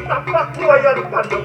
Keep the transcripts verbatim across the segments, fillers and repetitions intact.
Tapak kuayan panduk.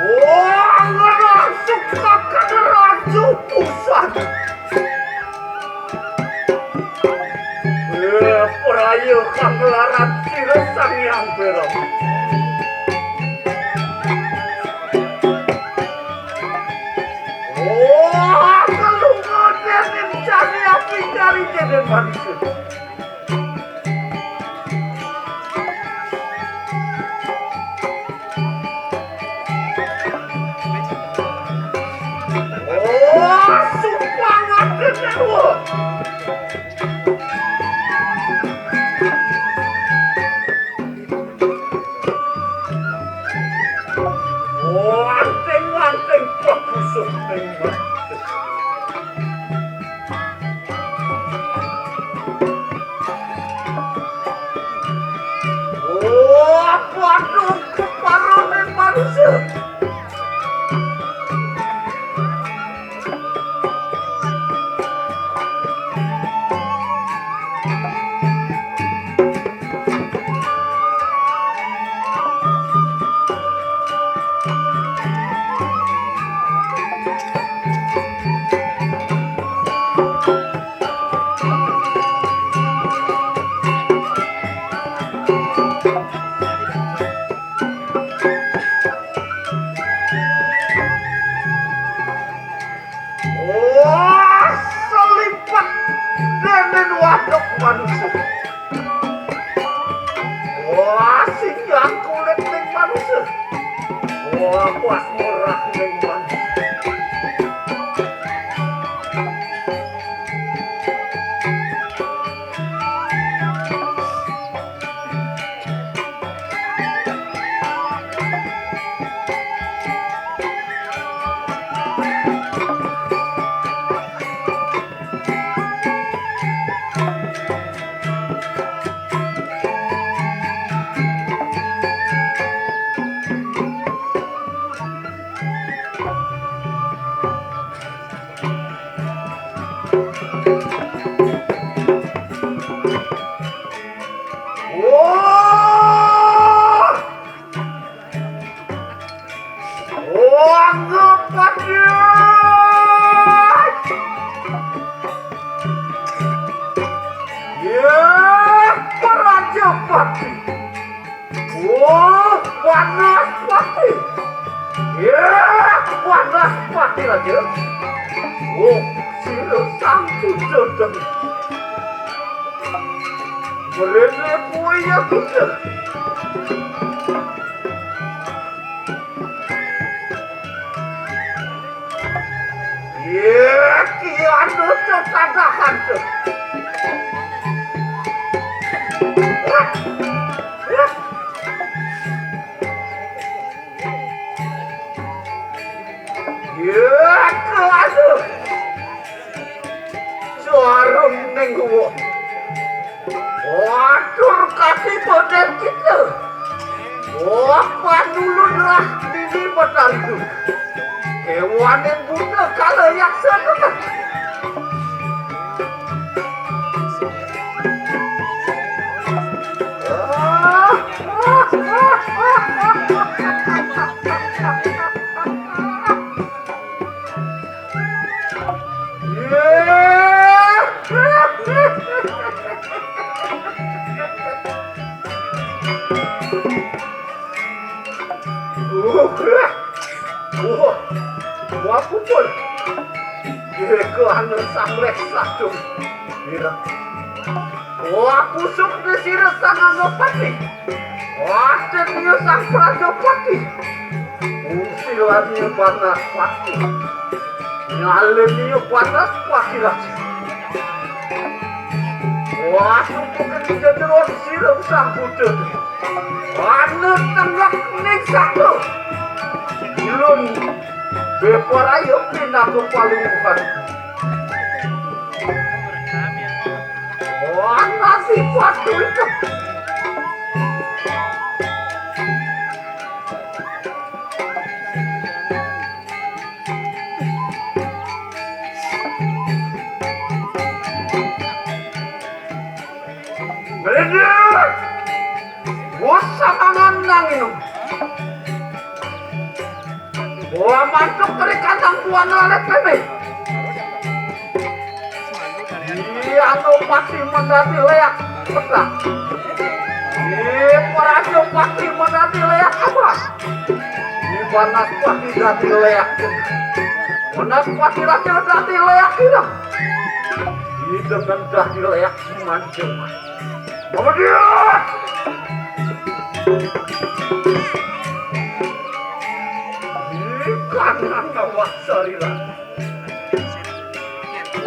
Wah, ngerasuk makan raju pusat. Eh, peraya kang larat sira Sang Hyang Bero. Wah, kelungan dening jani api dari dene manusia. Oh, sumpah ngadeg aku. Oh, anting-anting pebusuk ning. Oh, padha keparane manusia. Wah, selipat denen waduk manusia. Wah, sing kulit ning manusia. Wah, kuat murah ning manusia. Oh, panas pati. Ya, panas pati raja. Oh, sira sanggup dodong. Mrene kuwi ya kuda. Ya, ki anu tuh tatahan tuh. Ya, ki anu. Suarung ning guwa. Watur kaki bodek kita. Wah, panulun lah dini petariku. Kewaning buta kala yaksa tenan. Wah, wah, pupul. Yeka anu samleh sadung. Ira. Wah, kusuk di sira sang Anggapati. Wah, tenia sang Prajapati. Usilannya panas pati. Nyalenia panas pati lagi. Wah, suku ketiga jeroan sira sang Buddha. Anu tengah ning satu. Ilun beparaya pinaka palungguhan. Wah, nasib waduh itu. Meledak. Wah, samangan nang inum. Wah, mantuk terikan nang buana oleh peme. Iya, anu pasti mendati leak. Petak. Iya, peraja pasti mendati leak apa? Ini panas pasti dati leak. Panas pasti raja dati leak ini. Ini dengan dati leak mancung. Apa dia? Ini kanan awak sarila.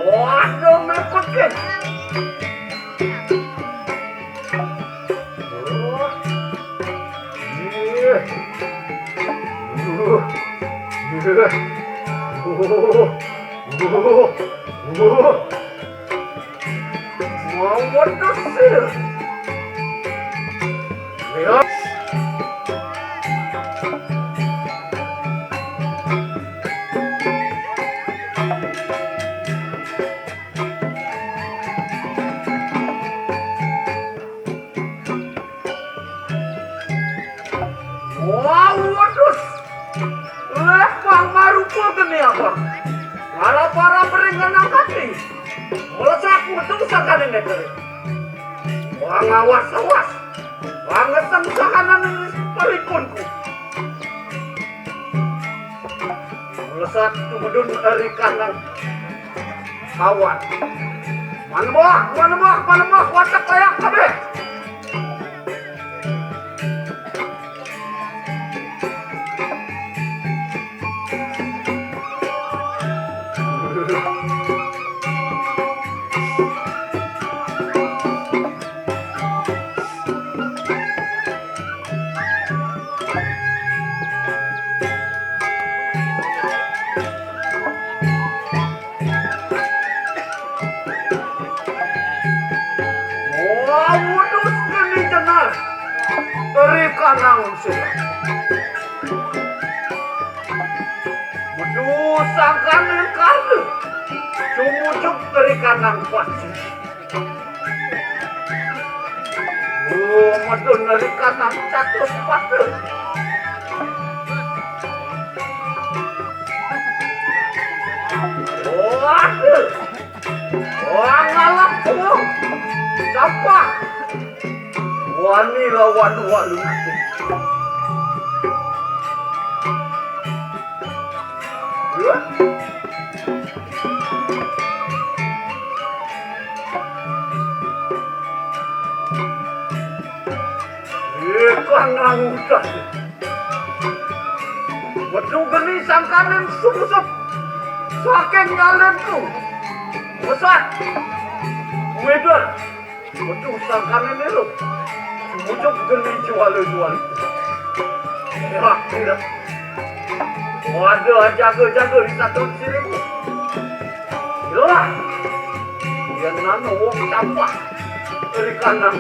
Waduh, mepet ke. Oh. Iya. Uh. Iya. Uh. Uh. Uh. Mau wedhus sih. Iya. Wah, wedhus. Eh, pang marupa kene apa? Para-para peringan angkati. Melesak metu sakane negeri. Wah, ngawas-awas. Wah, ngesem sakanan ini perikunku. Melesat tumedun eri kanang awan. Manembah, manembah, manembah, watek layak kabeh. Wah, wedhus geni jenar. Eri kanang sira. Metu sangkan karna. Sumujuk eri kanang pasti. Oh, medun eri kanang catus pada. Waduh. Wah, ngalap tuh. Sampah. Wani lawan walu. Iya. Ikan nang udah. Wetu geni sangkaning sumusup. Saking ngalin tu. Mesat. Wedan. Wetu sangkaning nilu. Sumusup geni jual-jual. Ya, tidak. Waduh, jaga-jaga di satu sini. Itulah. Yang nama wong tambah. Kiri kanan.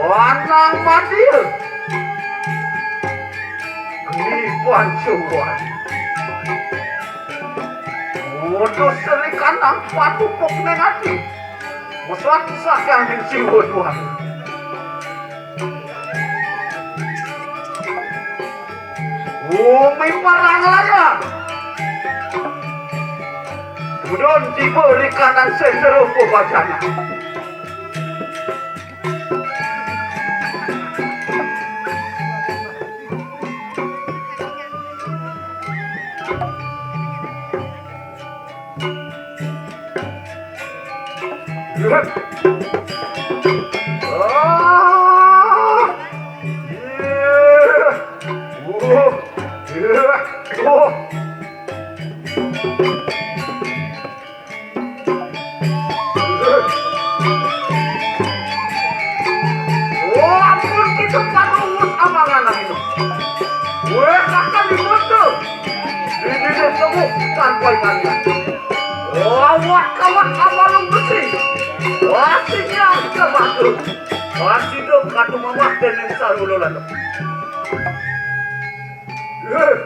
Lanang madil. Ini pancuan. Waduh, Sri Kandang patupuk neng ati. Mesat saking sing weduhan. Umi perang layang. Kemudian tiba di kanan seserupa bacana. Oh, ampun, kita paruwus amalan anu. Wéh, kakang dibantu. Ini dia temu tanpa ingatnya. Oh, awak kawan amalung besi. Wah, sinyal kita bantu. Wah, sido katu mamah dan yang salulo lalu. Wéh.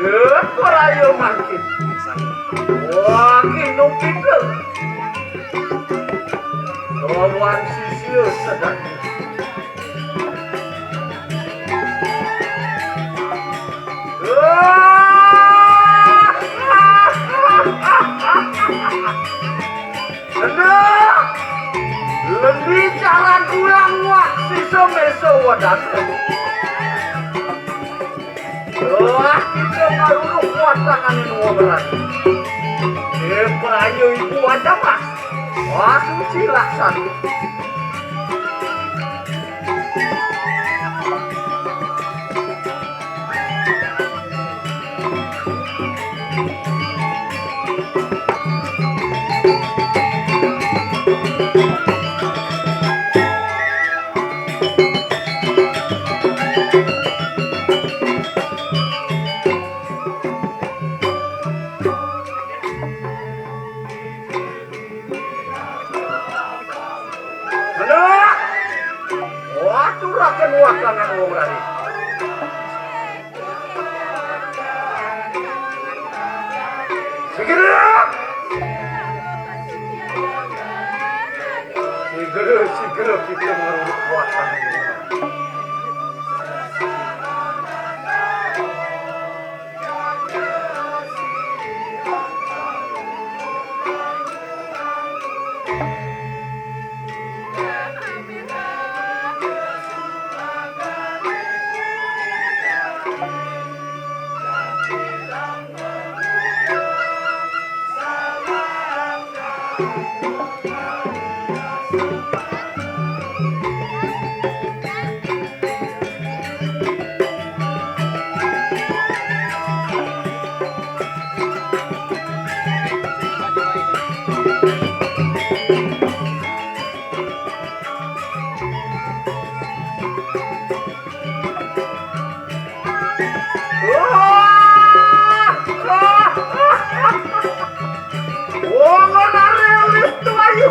Éh, ora ayo mangkin. Wah, ki nupit lho. Lawan sisia sedang. Wah. Aduh! Lebih cara kulang wak sisa meso wadah. Wah, kita maruruk kuat tangan ini waberan. Eh, perayu ibu aja, Mas. Wah, suci lah satu. Alah! Aturaken watangan wong rayi. Segera! Segera, segera kita meruruk watangan wong rayi. Wong ora rilis tuayu.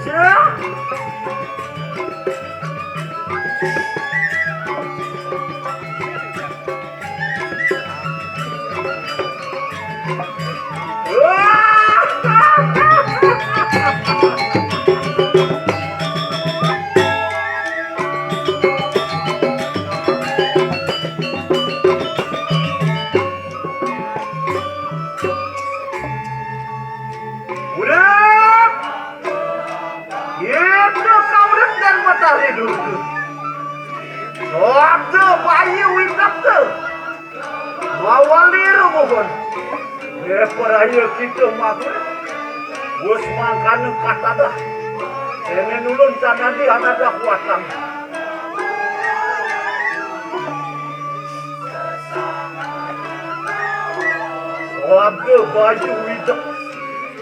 Siap. Urip! Ieu kaurip dan matahari dulu. Soak teu bayi widak teu. Mawali rumuhun. Éh, paraya kitu mah. Geus mangkana katadah. Éné nulun sanadi anadah watang. Soak teu bayi widak.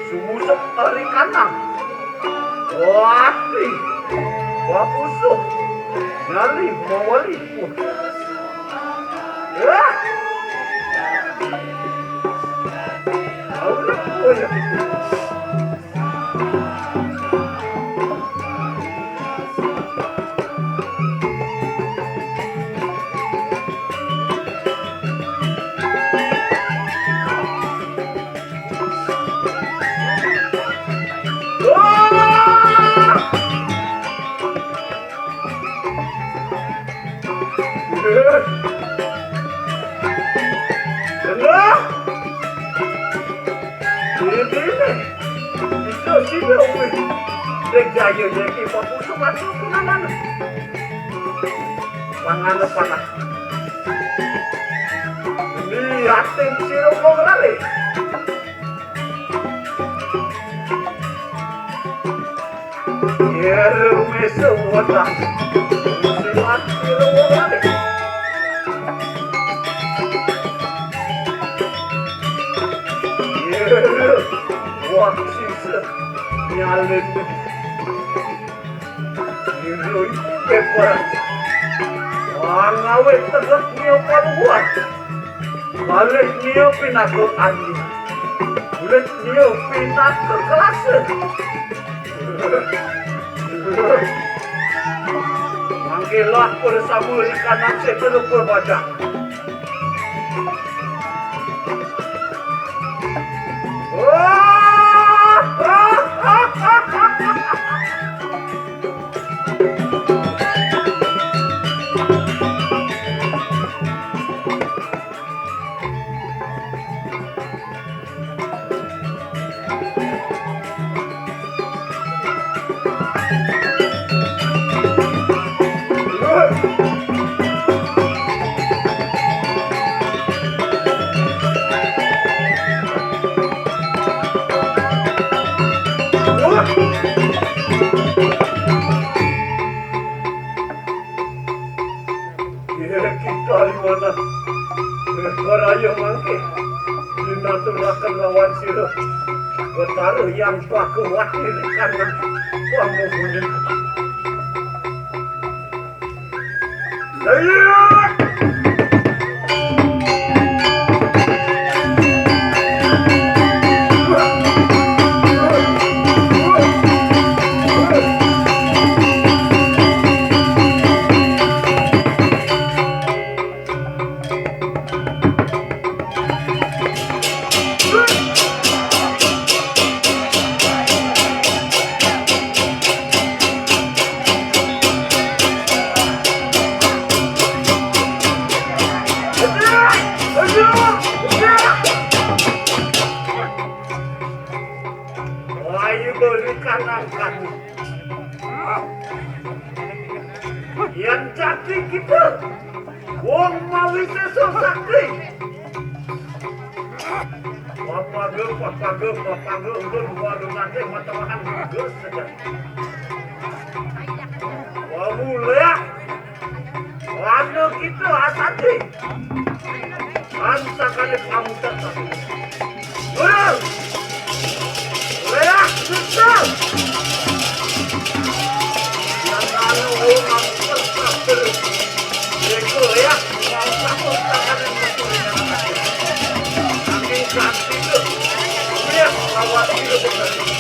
Sumusep ari kanang. Wati. Wapusuh. Nyalih mawali. Wah. Aura, oh ya. Ini, ini. Itu sih, wih. Dek jaya, dek, papusuh, papusuh, mana? Pangan, pangan. Liatin si Rokok lari. Yeuh, mese wadah. Silat kira wadah. Yeuh, wah, sisa. Nyalin. Yeuh, ibu bebas. Wah, ngawe tegak dia paruan. Balik dia pinaka anjing. Ulit dia pinaka kelasa. Mangkilah bersama ikan nasi terus berbaca. Iya, kita di mana? Baraya mangke. Dinaturaken lawan sira. Betara yang pakuat diri karena pamuhunan. Iya. Ayo berikan angkat. Yang jati kita. Wong mawi seso sakti. Papaga, papaga, papaga, ulun waduh nanti matemahan geus saja. Wah, mulai. Anu kita asati. Anta kali kamu tetap. Guru. Leak, susah. Yang anu, oh, kamu tetap. Bego, ya. Mau kamu tangan yang betul. Angin ganti tuh. Lihat, awal itu betul.